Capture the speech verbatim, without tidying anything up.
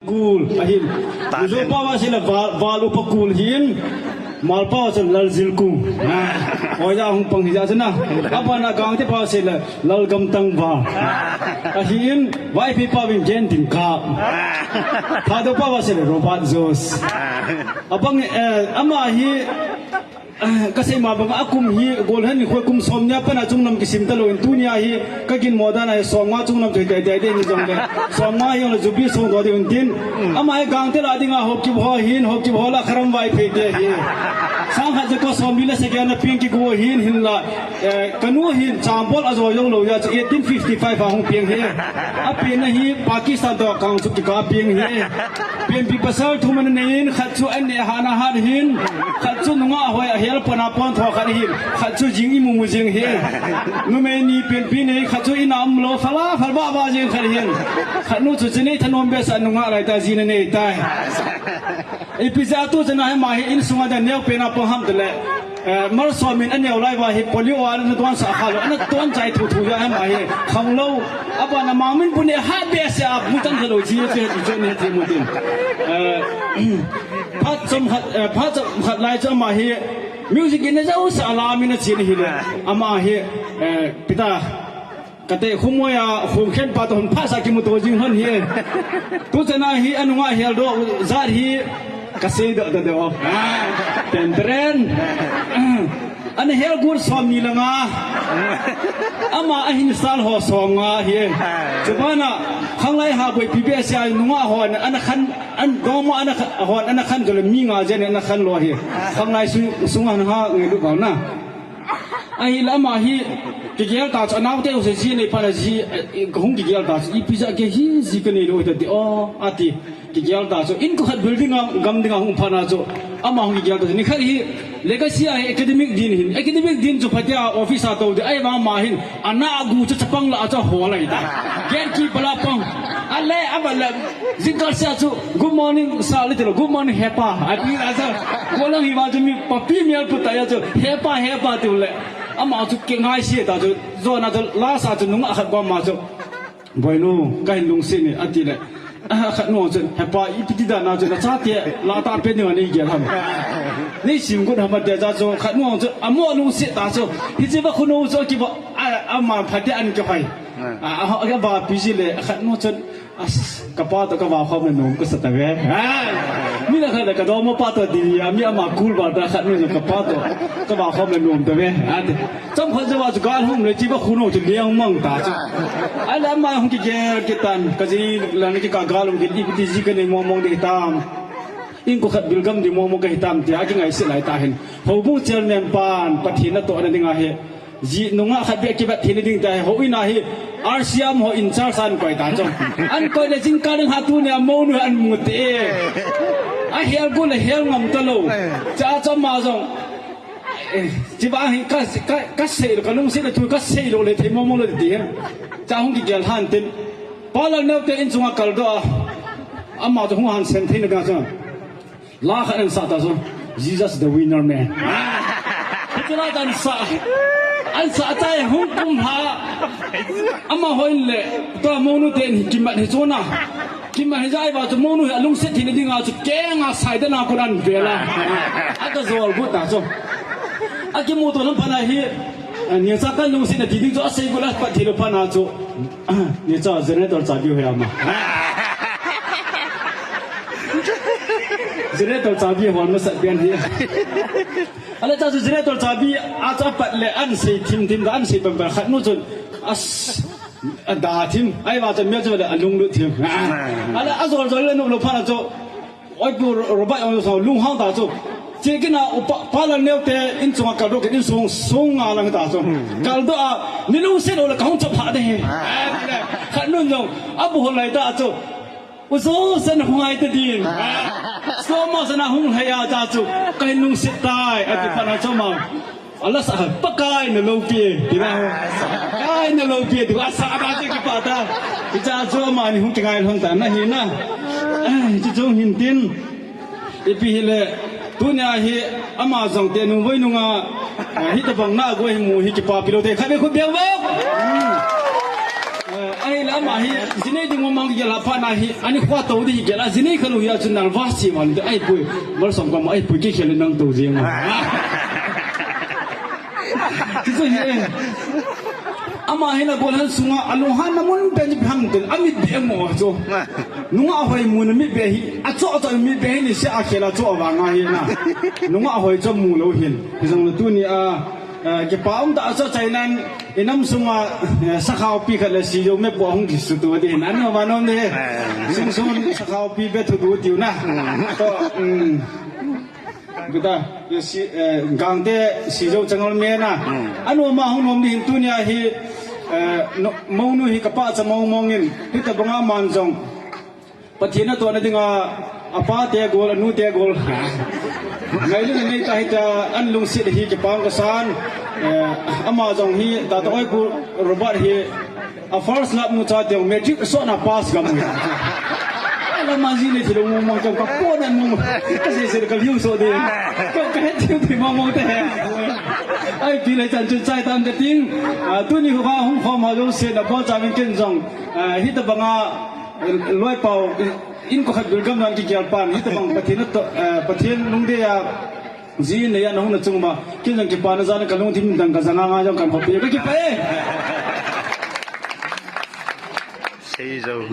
Kul, ahin. Mizo pao a seile Val, Val Upa Kul hin. Hmar pao a seile Lal Zilkung. Ah, oja hung pang hija sena. Abana Gangte pao a seile Lal Gamtang Val. Ahin, Vaiphei pao in Gen Ding Kap. Thadou pao a seile Robert Jones. Abang, eh, ama hi, ah, kasei ma banga akum hi, golhen nikho kum somni a pat a chungnam kisim talou in tunia hi, kaginmo dan a hi somnga chungnam chu hi tei tei ding hijongle. Somnga hi jongle jubi song doh ding un tin. Ama hi Gangte lah dinga hop kibol hin, hop kibol a Kharam Vaiphei te hi. Sangkhat jako somli le sagi a peng kigo hin, hinla, eh, kanu hin chambol ajo jonglou jeh a chu eighteen fifty-five a hung peng hi. Apenna hi Pakistan toh kang chu kikah peng hi. Penpi pasal thum ana nei in, khat chu aneh hat na hat hin, khat chu nungah hoi a hel pon a pon tho khat hin, khat chu jing imu mu jing hi. Numei ni penpi nei, khat chu in a umlou, fal a fal ba ba jing khat hin. Khat nu chu chinei thanom behseh a nungah lai ta jin anei tai. Ipi jeh a tu chana hi ama hi insunga dan neo pen a pang ham tile. Eh, Malsom in aneo lai uva hi polio a ana tuan sah kha lou, ana tuan chai thu thu ja ama hi khang lou. Abana Mangminpu ne ha behseh a bu tan kha lou ji che ti chon ne ti mu tin. Eh, phat chomkhat, eh, phat chomkhat lai chu ama hi music in ajou sah a lam in achen hi le. Ama hi, eh, pita Kate khumoi a, khum khen pa toh hung phasah kimuto jing hon hi. Tu chana hi anunga hel doh jat hi kasei doh doh doh. Ah, ten tren. Ana hel gur somni le nga. Ama ahin sal ho somnga hi. Chubana khanglai ha boipi behseh a nungah hon ana khan, an doma ana kha-, hon ana khan jole mi nga jen ana khan lou hi. Khanglai sung, sunga ha ngailut bang na. Ahile ama hi, kigel ta chu, anaote u se ji nei phat a ji, eh, kahung kigel ta chu, ipi jeh a kei hi ji kanei lou hita ti, o, ati, kigel ta chu, inko khat building a, gam dinga hung phat na chu, ama hung kigel ta chu, nikhat hi, legacy a hi academic din hin, academic din chu phatea office a tou di, ahivang ama hin, ana agu chu chapang lah a chu ahol ahi ta. Gatekeeper lah a pang. Ale, abale, Jingkah sia chu, "Good morning, sir," le tilou, "Good morning, hepa," ati a chu, golang hi va chu mi papi mial pu ta ya chu, "Hepa, hepa," tiu le. Ama chu kingai si ta chu, jona chu, lasa chu, nungah khat ko ama chu, "Boinu, kahin lungset e," ati le. A khat nu chu, "Hepa, ipi ti dan a chu, nachate, lah a ta pe ni ani gel ham. Nei sim gut ham," ati a chu, khat nu chu, amo lungset ta chu, hiche va khunu chu, kiva, a, ama phatea an kihoi. A, a, a, va pi ji le, khat nu chu, As, kapa toh kavah khom le nom kasa tave. Ah, mi na khat le kadom pa toh di, ami ama kul ba ta khat nu kapa toh kavah khom le nom tave. Ati. Chomkhat jou a chu gal hung le chi ba khunu chu liang mang ta chu. Ahile ama hung kigel kitan, kaji lang kika gal hung kiti kiti ji kanei mong mong di tam. Inko khat bilgam di mong mong kahi tam tia kingaise lai ta hin. Houbung chairman pan, Pathen natohna dinga hi. Ji nungah khat beh kibat thei ding ta hi, houin a hi, R C M ho in charge an koi ta chu. An koi le jingkah ding ha tunia monu an mu te. Ahel gu le hel ngam talou. Cha cha ma jong. Eh, chi ba hi ka, ka, kasei lou, kalungset le thu kasei lou le thei mong mong le ti. Cha hung kigel han tin. Pa Lalneo te in chunga kaldoh a. Ama chu hung han sem thei na ka chu. La khat an sa ta chu, "Jesus the winner man." Hiche la khat an sa. An sa tai hung kum ha. Amaho in le, tua monu ten hi kimat hi chu na. Kimat hi jai ba chu monu hi alungset thei na dinga chu kenga sai dan a kon an vela. Aka jol bu ta chu. Akimuto lam phat na hi, eh, ni cha kan lungset na ti ding chu asei bu la pat thei lou phat na chu. Ni cha generator chabi hoi ama. Generator chabi hol masat ben hi. Ahile cha chu generator chabi a cha pat le an sei thim thim da an sei pam pam khat nu chun as a da thim. Ahivang chun mi chu le alung lut thim. Ahile ajol jol le nu lo phat na chu. Oi pu Ro-, Robert ong sa lunghang ta chu. Che kina upa pa Lalneo te in chunga kaldoh kit in sung sung nga lang ta chu. Kaldoh a ni lungset lou le kahung chop ha de he. Khat nun jong abu hol lai ta chu. U jo san hung ai ta din. Slow motion a hung hai a ta chu. Kahin lungset tai. Ati pa na chu ma. Ala sa, Pakai na loupi e, ti na ho. Pakai na loupi e, ti asa ba ti kipa ta. Hicha chu ama ni hung kingai lhon ta na hi na. Ai, chu chu hin tin. Ipi hile, tunia hi ama jong te nung voi nunga, ah, hitabang na go hi mu hi kipapi lou te. Khabe khu beu beu. Eh, ahile Ama hi, jinei ding mong mong kigel a pat na hi, ani khua tou ding kigel a, jinei kha lou hi a chu nervous chi man, ai pui, bol som kam, ai pui kikhel nang tou jing. Kichu hi, eh. Ama hi na bol han sunga, alung han na mun pen ji phang tel, amit be mo chu. Nunga hoi mun amit be hi, acho cho amit be hi ni se a khel a cho vang a hi na. Nunga hoi cho mu lou hin. Kijong na tu ni a, Eh, kipa um ta a chu chainan, inam sunga, eh, sakhao pi khat le sijou me po hung kisu tu di, nan no ma nom de. Sung sung sakhao pi be thu du tiu na. To, um, kita, eh, si, eh, gang te sijou changal me na. Anu ma hung nom di hin tu ni a hi, eh, no, mong nu hi kapa cha mong mong in, hita banga man jong. Pathen natohna dinga, apa te gol, anu te gol. Ngailutna nei ta hita, an lungset hi kipah kasan. Eh, ama jong hi, tata oi pu Robert hi, a first love nu cha te matric so na pass gam. Ala ma ji le thilo mong mong ka po na mong. Ka se se ka liu so de. Ka ka het thei mong mong te. Ai pi le chan chun chai tam te ting. Ah, tu ni ko ka hung khom ha lo se na po cha min ken jong. Ah, hita banga Loi pau, in ko khat bil gam nan kigel pan, hita bang Pathen na to, eh, Pathen lungdei a, ji nei a na hung na chung ba, kin jang kipa na jan ka lungthim dang ka jang a nga jong kan phapi, ka kipa e. Sei jo.